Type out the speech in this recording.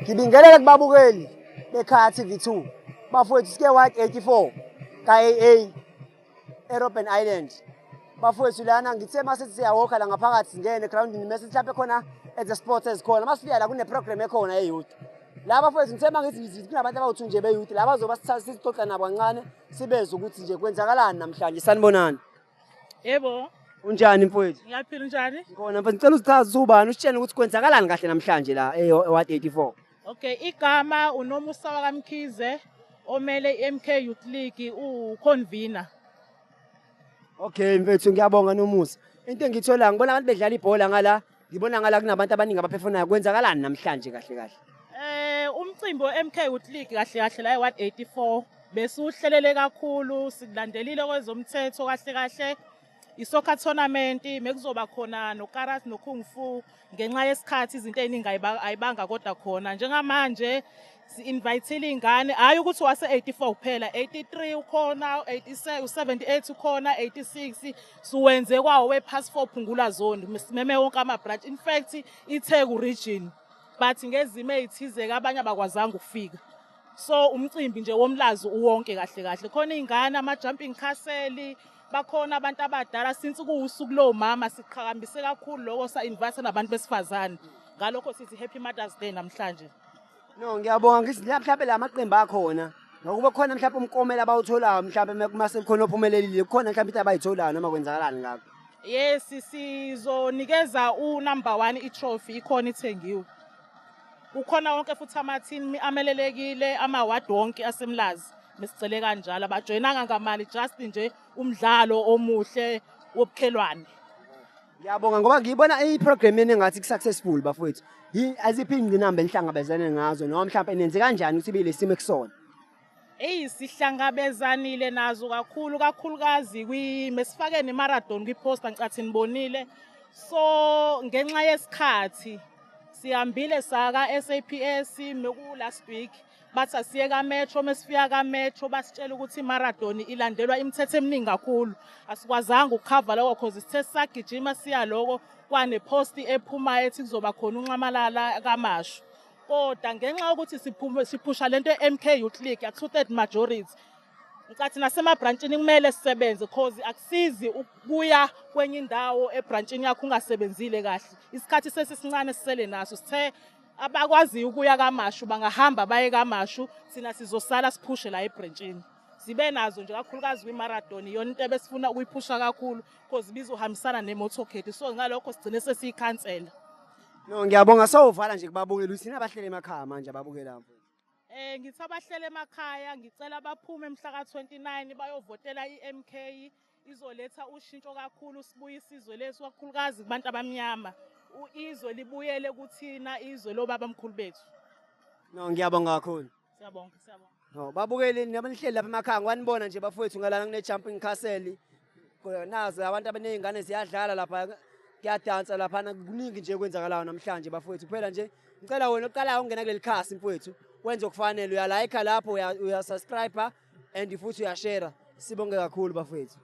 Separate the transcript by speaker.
Speaker 1: Ngibingelele kubabukeli beKhaya TV2. Bafowethu, sike Ward 84 ka-AA eRobben Island. Bafowethu, lana ngithe mase siyawalka la ngaphakathi, singene egrawundini, mase mhlawumbe khona eze sports ezikhona. Masifika la kune-program ekhona ye-youth. La bafowethu, ngithe mangithi ngithi kunabantu abawu-2 nje be-youth la bazoba sixoxa nabo kancane, sibezwe ukuthi nje kwenzakalani namhlanje. Sanibonani.
Speaker 2: Yebo.
Speaker 1: Unjani, mfowethu?
Speaker 2: Ngiyaphila, unjani?
Speaker 1: Ngikhona, mfowethu. Ngicela uzichaze ubani, usitshele ukuthi kwenzakalani kahle namhlanje la e-Ward 84.
Speaker 2: Okay, igama uNomusa wakaMkhize, omele iMK Youth League, uconvener.
Speaker 1: Okay mfethu, ngiyabonga, Nomusa. Into engiyitholayo, ngibona abantu bedlala ibhola ngala, ngibona ngala kunabantu abaningi abaphefonayo. Kwenzakalani namhlanje kahle kahle?
Speaker 2: Umcimbi weMK Youth League kahle kahle la eWard 84 besuhlelele kakhulu, sikulandelile kwezomthetho kahle kahle. I-soccer tournament mekuzoba khona no-karate no-kung fu. Ngenxa yesikhathi izinto ey'ningi ayibanga, kodwa khona njengamanje si-invitile iy'ngane, hhayi ukuthi wase-84 kuphela, 83 ukhona, 87, 78 ukhona, 86 siwenze kwawo we-past 4 Phungula Zone, simeme wonke ama-branch, in fact iTheku region, but ngezimo ey'thize-ke abanye abakwazanga ukufika. So umcimbi nje womlazi uwonke kahle kahle, khona iy'ngane, ama-jumping castle, bakhona abantu abadala. Since kuwusuku lomama, siqhakambise kakhulu lokho, sa-invite nabantu besifazane. Ngalokho sithi Happy Mother's Day namhlanje.
Speaker 1: No, ngiyabonga. Ngithi mhlawumbe la maqembu akhona, ngokuba khona mhlawumbe umklomelo abawutholayo, mhlawumbe mase kukhona ophumelelile, kukhona mhlawumbe into abayitholayo noma kwenzakalani ngakho?
Speaker 2: Yes, sizonikeza u-number 1 i-trophy, ikhona ithengiwe. Kukhona wonke futhi ama-team amelelekile, ama-ward wonke aseMlazi mesicele kanjalo, abajoyinanga ngamali, just nje umdlalo omuhle wobukhelwane.
Speaker 1: Ngiyabonga, ngoba ngiyibona i-program yenu engathi ku-successful, bafowethu. Aziphi iy'ngqinamba enihlangabezene ngazo, noma mhlawumbe nenze kanjani ukuthi ibe le simo ekusona?
Speaker 2: Eyi, sihlangabezanile nazo kakhulu, kakhulukazi mesifake ne-marathon kwi-poster, ngicathi nibonile. So ngenxa yesikhathi sihambile saka SAPS meku last week, bathi asiye ka-metro. Mesifika ka-metro basitshela ukuthi i-marathon ilandelwa imithetho eminingi kakhulu. Asikwazanga ukukhava lokho cause sithe sisagijima siya loko kwane-post ephumayo ethi kuzoba khona unxamalala kaMashu. Kodwa ngenxa yokuthi siphume siphusha lento ye-MK Youth League ya two-third majority, ngicathi nasemabhrantshini kumele sisebenze, cause akusizi ukuya kwenye indawo ebrantshini yakho ungasebenzile kahle. Isikhathi sesisincane sisele naso. Sithe abakwaziyo ukuya kaMashu bangahamba baye kaMashu, thina sizosala siphushe la ebrantshini. Sibe nazo nje kakhulukazi kwi-marathon, iyona into ebesifuna ukuyiphusha kakhulu cause bizohambisana ne-motorcade, so ngalokho sigcine sesiyikhansela.
Speaker 1: No, ngiyabonga. Sowuvala nje kubabukeli ukuthi nabahlele emakhaya manje ababukela, mfowethu.
Speaker 2: Ngithi abahlele emakhaya, ngicela baphume mhla ka-29 bayovotela i-MK, izoletha ushintsho kakhulu, sibuyise izwe lethu, kakhulukazi kubantu abamnyama. Izwe libuyele kuthina, izwe lobaba mkhulu bethu.
Speaker 1: No, ngiyabonga kakhulu.
Speaker 2: Siyabonga, siyabonga.
Speaker 1: No, babukeli nabanihleli lapha emakhaya, ngiwanibona nje bafowethu, ngalana kune jumping castle. Nazo abantu abaney'ngane ziyadlala lapha, kuyadansa laphana, kuningi nje kwenzakalayo namhlanje, bafowethu. Kuphela nje ngicela wena oqalayo ungena kuleli khasi, mfowethu, wenze okufanele, uyalayikha lapho, uyasubscribe and futhi uyashare. Sibonge kakhulu, bafowethu.